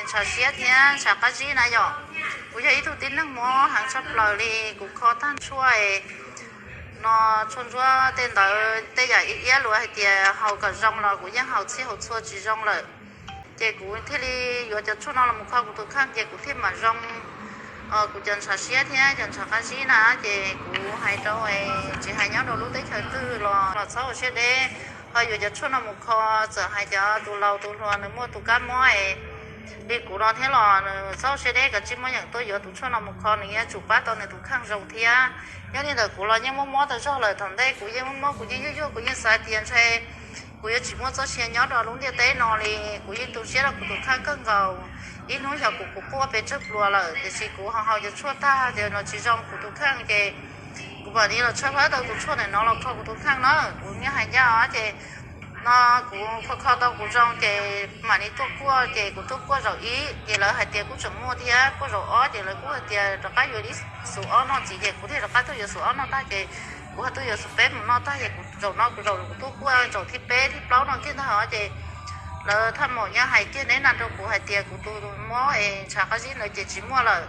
Ntshav siab thiab ntshav qab zib na yom. Kuv yog ib tug tib neeg mob heev tshaj plaws li, kuv kho tag tshuaj no, tshuaj ntsuab tej ntawd tej yam iab luav hais tias haus kom zoo los kuv yeej haus txhij haus txhua tsis zoo lawm. Ces kuv thiaj li yuav cov tshuaj no los mus kho kuv tus kheej ces kuv thiaj mam zoo kuv cov ntshav siab thiab cov ntshav qab zib na. Ces kuv hais rau, tsis hais nyob rau lub teb chaws twg los los txhob ua siab deb, ho yuav cov tshuaj no mus kho. Txawm hais cov tus laus tus hluas nws muaj tus kab mob li kuv no thiab los nws txhob ua siab deb, kav tsij muab yeem tuaj yuav tus tshuaj no mus kho, nws yuav tsum pab tau nws tus kheej zoo thiab. Nyob li ntawm kuv los yeej muaj mob tas zog lawm, thaum ntej kuv yeej muaj mob kuv yeej yuag yuag, kuv yeej xav tias ntshe kuv yuav tsis muaj txoj sia nyob rau lub ntiaj teb no li. Kuv yeej tu siab rau kuv tus kheej kawg nkaus. Ib hnub xyov kuv, kuv quaj pes tsawg pluas lawm, tiam sis kuv ho haus cov tshuaj tag ces los tsis zoo kuv tus kheej ces kuv mam li los tshawb fawb tau tus tshuaj ntawm no los kho kuv tus kheej na. Kuv niaj hais ncaj os ces no kuv kho kho tau kuv zoo ces mam li tuaj kuaj, ces kuv tuaj kuaj zaum ib ces lawv hais tias kuj tseem muaj thiab, kuaj zaum ob ces lawv kuj hais tias rov qab yuav ib xus ob noj ntxiv, ces kuv thiaj rov qab tuaj yuav xus ob noj tag ces kuv ho tuaj yuav xus peb mus noj tag ces kuv zaum no kuv zaum kuv tuaj kuaj zaum thib peb thib plaub no kiag ntag os ces lawv thaj maum nyob hais kiag neb na rau kuv hais tias kuv tus mob es ntshav qab zib ntawd ces tsis muaj lawm.